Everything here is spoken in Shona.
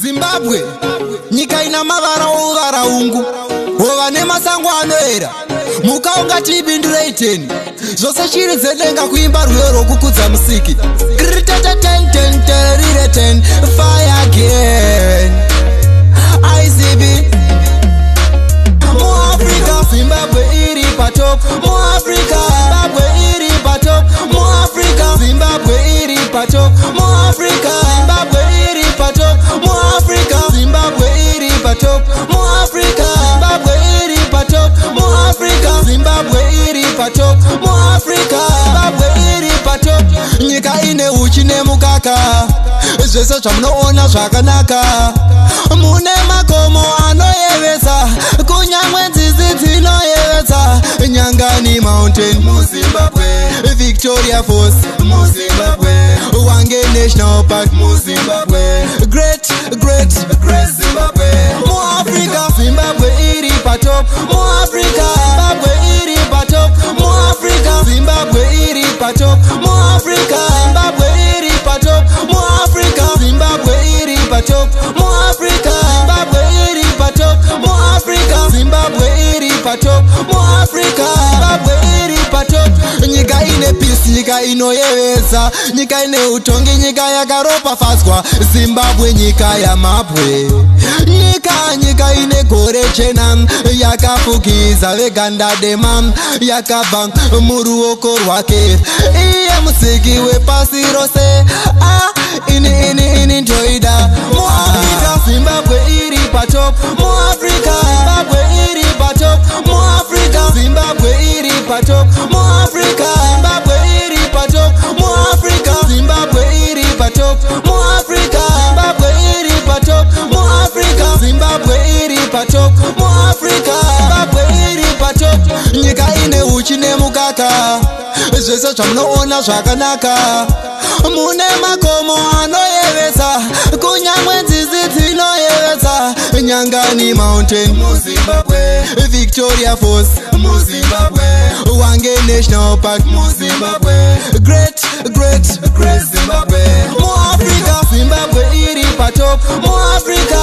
Zimbabwe nyika ina mavara ouvaraungu, hova nemasango anoera. Muka ungati ibindure iteni zvose, shiri dzedenga kuimba rwiyo rwokukudza Musiki. Ten fire again, ICB. MuAfrica Zimbabwe iri patop. MuAfrica Zimbabwe iri patop. MuAfrica Zimbabwe iri patop. MuAfrica Zimbabwe iri patop. MuAfrica Zimbabwe iri patop. MuAfrica Zimbabwe iri patop. MuAfrica Zimbabwe iri patop. MuAfrica Zimbabwe iri patop. Nyika ine uchi nemukaka, zvese zvamunoona zvakanaka. Mune makomo anoyevedza, kunyangwe nzizi dzinoyevedza. Nyangani Mountain muZimbabwe, Victoria Falls muZimbabwe, Hwange National Park muZimbabwe. Great, great, great Zimbabwe. MuAfrica Zimbabwe iri patop. MuAfrica Zimbabwe iri patop. MuAfrica Zimbabwe iri patop. MuAfrica Zimbabwe iri patop. MuAfrica Zimbabwe iri patop. MuAfrica Zimbabwe iri patop. MuAfrica Zimbabwe iri patop. MuAfrica Zimbabwe iri patop. Nyika ine peace, nyika inoyevedza, nyika ine utongi, nyika yakaropafadzwa. Zimbabwe nyika yamabwe, nyika, nyika ine gore chena yakafukidza veganda dema, yakabva muruoko rwake iye Musiki wepasi rose. Ah, ini ini ini ndoida. MuAfrica Zimbabwe iri patop. MuAfrica Zimbabwe iri patop. MuAfrica Zimbabwe iri patop. MuAfrica Zimbabwe iri patop. MuAfrica Zimbabwe iri patop. MuAfrica Zimbabwe iri patop. MuAfrica Zimbabwe iri patop. MuAfrica Zimbabwe iri patop. Nyika ine uchi nemukaka, zvese zvamunoona zvakanaka. Mune makomo anoyevedza, kunyangwe nzizi dzinoyevedza. Nyangani Mountain muZimbabwe, Victoria Falls muZimbabwe, Hwange National Park muZimbabwe. Great, great, great Zimbabwe. MuAfrica Zimbabwe iri patop. MuAfrica